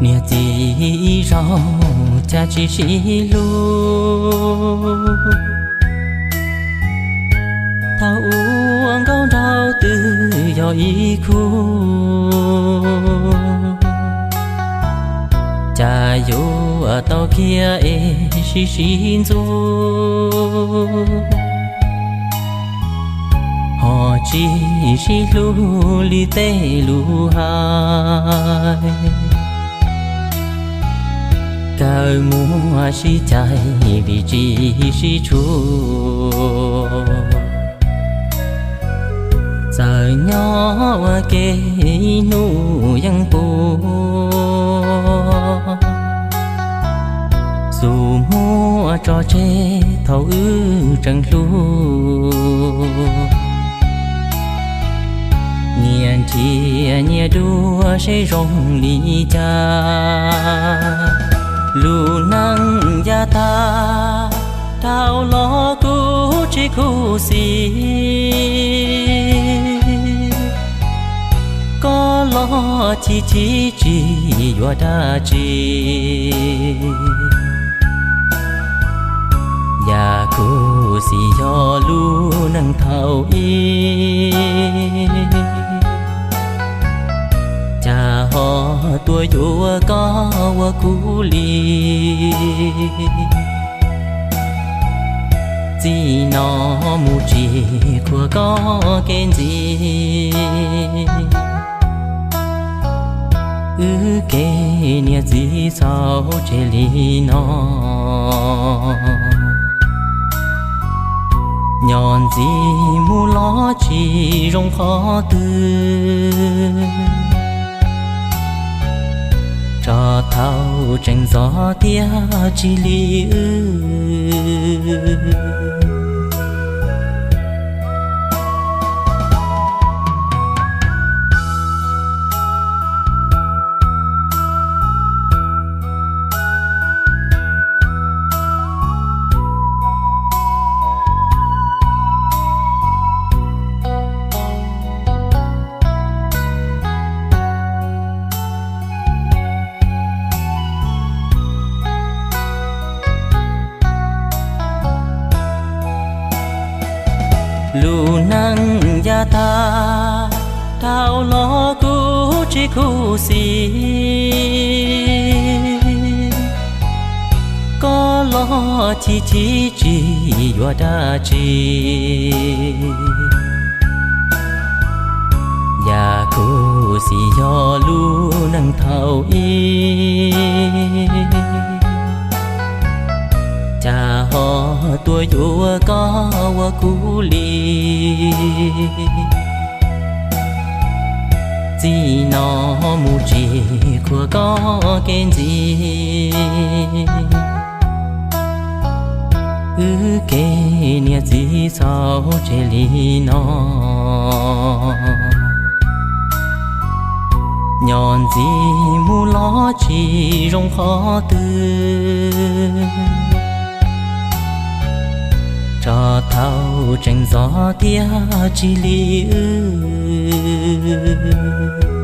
Niam txiv ib zaug cas tsis sib hlub, thaum ua nkauj nraug twb yog ib khub, cas yuav tau khiav es sib sib ntxub, ho tsis sib hlub li tej lus hais. Kawg muaj sib cais vim tsis sib tshua, txawm nyob ua ke ib hnub yeej puas, xub muab tso tseg thaum wb tseem hlub. Nyias nrhiav nyias dua seb zoo li cas, lub neej yav tag dhau los kuv tsis khuv xim, koj los chim chim tsis yuav dab tsi. Yam khuv xim yog lub neej thaum ub, cas ho tuaj yuav koj ua kuv li. Txij no mus tsis khuam koj kev ntxiv, wb kev niam txiv txhaum tseg li no. Nyob ntxiv mus los tsis zoo qhov twg, tso thaum tseem ntxov thiab tsis li wb. Lub neej yav tag dhau los kuv tsis khuv xim, koj los chim chim tsis yuav dab tsi. Yam khuv xim yog lub neej thaum ub, cas ho tuaj yuav koj ua kuv li. Txij no mus tsis khuam koj kev ntxiv, wb kev niam txiv txhaum tseg li no. Nyob ntxiv mus los tsis zoo qhov twg, tso thaum tseem ntxov thiab tsis li wb.